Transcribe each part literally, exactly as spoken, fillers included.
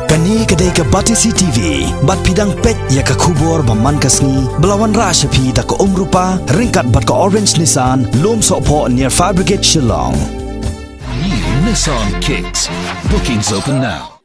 Kane ka dei ka Batesi T V, bad phi dang peit ïa ka khubor ba man ka sngi, ba la wanrah sha phi da ka Umrupa, ryngkat bad ka Orange Nissan, Lumsohphoh near Fire Brigade Shillong. New Nissan Kicks. Bookings open now.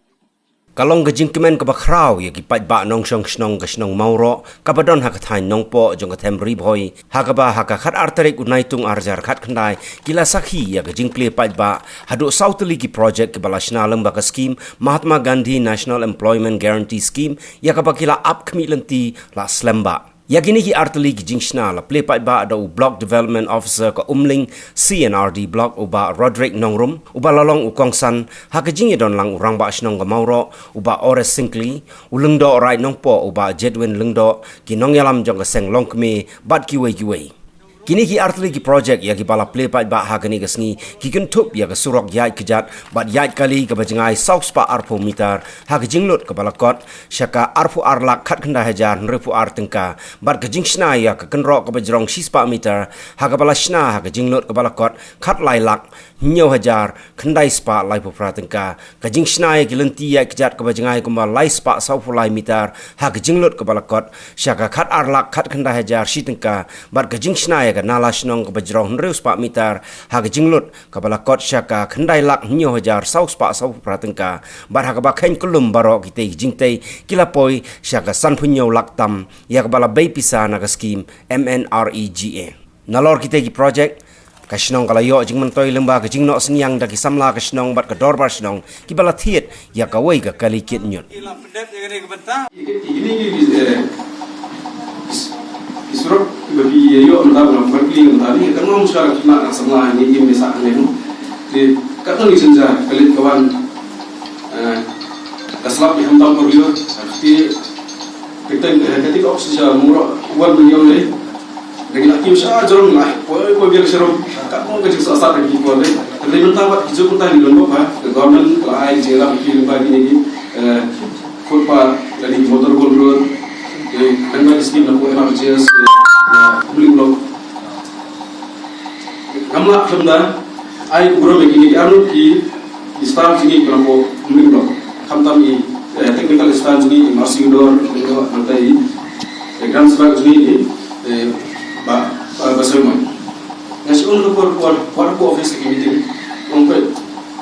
Ka long ka jingkmen kaba khraw ïa ki paidbah nongshong shnong ka shnong Mawroh, kaba don ha ka thaiñ Nongpoh jong ka them Ri Bhoi, ha kaba ha ka khatar tarik u Naitung arhajar khatkhyndai, ki la sakhi ïa ka jingplie paidbah haduh saw tylli ki projek kiba la shna lyngba ka skim Mahatma Gandhi National Employment Guarantee Scheme, ïa kaba ki la ap khmih lynti la slem bha. Ïa kine ki artylli ki jingshna la plie paidbah da u Block Development Officer ka Umling C and R D Block, u Bah Roderick Nongrum, uba la long u kongsan ha ka jingïadon lang u Rangbah Shnong ka Mawroh, u Bah Ores Syngkli, u Lyngdoh Raid Nongpoh, u Bah Jedwin Lyngdoh, ki nongïalam jong ka seng longkmie bad kiwei kiwei. Kine ki artylli ki projek ïa kiba la plie paidbah ha kane ka sngi ki kynthup ïa ka surok ïaid kjat bad ïaid kali kaba jngai saw spah arphew mitar ha ka jinglut kaba la kot sha ka arphew ar lak khatkhyndai hajar hynriewphew ar tyngka, bad ka jingshna ïa ka kynroh kaba jrong shispah mitar ha kaba la shna ha ka jinglut kaba la kot khatlai lak hynñiew hajar khyndai spah laiphew phra tyngka. Ka jingshna ïa ki lynti ïaid kjat kaba jngai kumba lai spah sawphew lai mitar ha ka jinglut kaba la kot sha ka khatar lak khatkhyndai hajar shi tyngka, bad ka jingshna ïa ka nala shnong kaba jrong hynriew spah mitar ha ka jinglut kaba la kot sha ka khyndai lak hynñiew hajar saw spah sawphew phra tyngka, bad ha kaba kheiñ kyllum baroh kitei ki jingtei ki la poi sha ka sanphew hynñiew lak tam, ïa kaba la bei pisa na ka skim M N R E G A. Nalor kitei ki projek, ka shnong ka la ïoh jingmyntoi lyngba ka jingnoh synñiang da ki samla ka shnong bad ka dorbar shnong kiba la thied ïa kawei ka kali kit ñiut. Ki la pyndep ïa kane ka bynta. Kine ki, eh, ki surok kiba ki ïoh mynta, ba la pynpli mynta, ni ka tang ym shwa ki la samla ngi im ne sa ne. Te ka tang ki jynjar ka leit ka wan, eh, ka slap ki khamtam por lio. Te Ka tang, eh, ka tip oxygen mo ro wan million le. Lagi laki usa jong lai. Poi poi biar serum. Ka mo ka jing sa sa lagi poi le. Tapi mentang buat hijau pun tadi lembab ha. Ka government lai je lah bikin bagi ni. Eh, footpath, lagi motor ball road. Eh, kan bagi skim na ko M R G S, eh, bling block. Kam lah khlem da ai u burom ïa kine ki arngut ki, ki staff jong ngi kiba na pdeng block. Khamtam i, eh, technical staff jong ngi, i Marsi Udor, nangta i, eh, Grand Staff jong ngi, eh, ba, ba, ba Sherman. Nga shu ong ha por por por por office ki meeting. Ong peit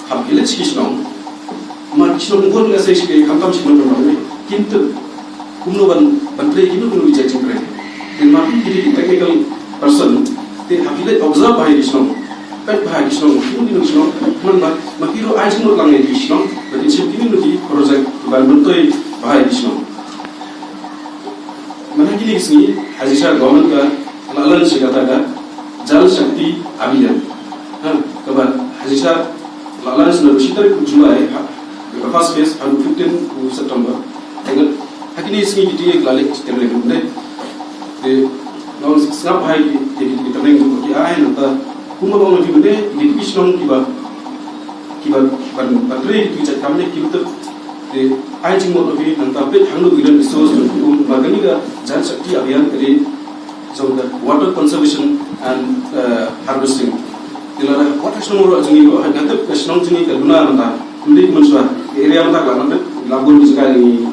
ha village ki shnong. Mar ki shnong bun nga sei shi khamtam shnong bun ne. Kintu kumno ban, ban trei, kumno kumno ki jait jingtrei. Te mar ki ki technical person te ha ki leit observe bha ïa ki shnong. Peit bha ïa ki shnong, kumno kumno ki shnong. Man ba ma ki ruh ai jingmut lang ïa ki shnong. Ba kin shim kumno ki project ban myntoi bha ïa ki shnong. Mynta kine ki sngi ha jingshisha government ka la launch ïa kata ka Jal Shakti Abhiyan. Ha, kaba ha jingshisha la launch naduh shi tarik u July, ha, ka first phase, haduh fifteen u September. Te nga, ha kine ki sngi ki dei la leh ki training ne. Te nga sngap bha ïa ki, ïa ki training ki ai, nangta kumba ong ki mynne, ki dei ki shnong kiba, kiba ban, ban trei ki jait kam ne, ki bynta. Te ai jingmut ïa ki, nangta peit hangno ki don resource jong ki, um, ba kane ka Jal Shakti Abhiyan ka dei jong ka water conservation and, eh, harvesting. Te lada wat ha shnong ruh jong ngi ruh, ha ka tip ka shnong jong ngi ka duna mynta. Ym dei mynshuwa, ka area mynta ka la mynta, la bun ki jaka jong ngi.